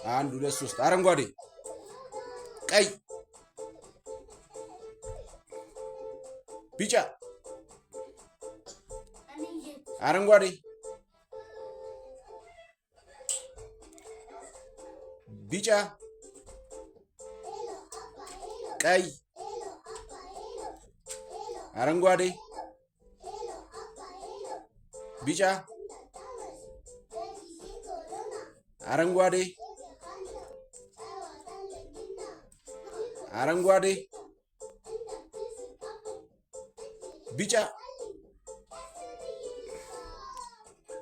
አንድ፣ ሁለት፣ ሶስት። አረንጓዴ፣ ቀይ፣ ቢጫ፣ አረንጓዴ፣ ቢጫ፣ ቀይ፣ አረንጓዴ፣ ቢጫ፣ አረንጓዴ፣ አረንጓዴ፣ ቢጫ፣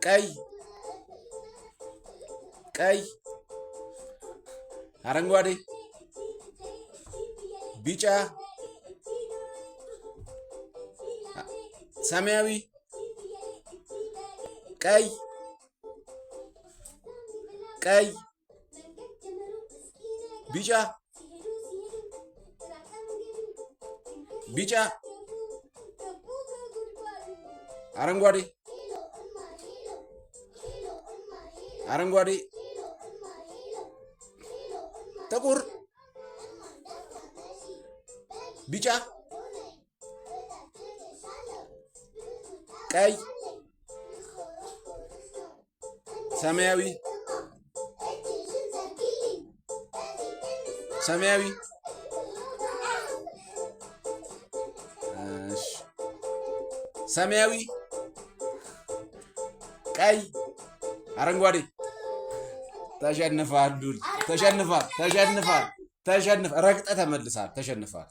ቀይ፣ ቀይ፣ አረንጓዴ፣ ቢጫ፣ ሰማያዊ፣ ቀይ፣ ቀይ፣ ቢጫ፣ ቢጫ፣ አረንጓዴ፣ አረንጓዴ፣ ጥቁር፣ ቢጫ፣ ቀይ፣ ሰማያዊ፣ ሰማያዊ፣ እሺ፣ ሰማያዊ፣ ቀይ፣ አረንጓዴ። ተሸንፈሃል ዱል፣ ተሸንፈሃል፣ ተሸንፈሃል፣ ተሸንፈሃል። ረግጠህ ተመልሰሃል። ተሸንፈሃል።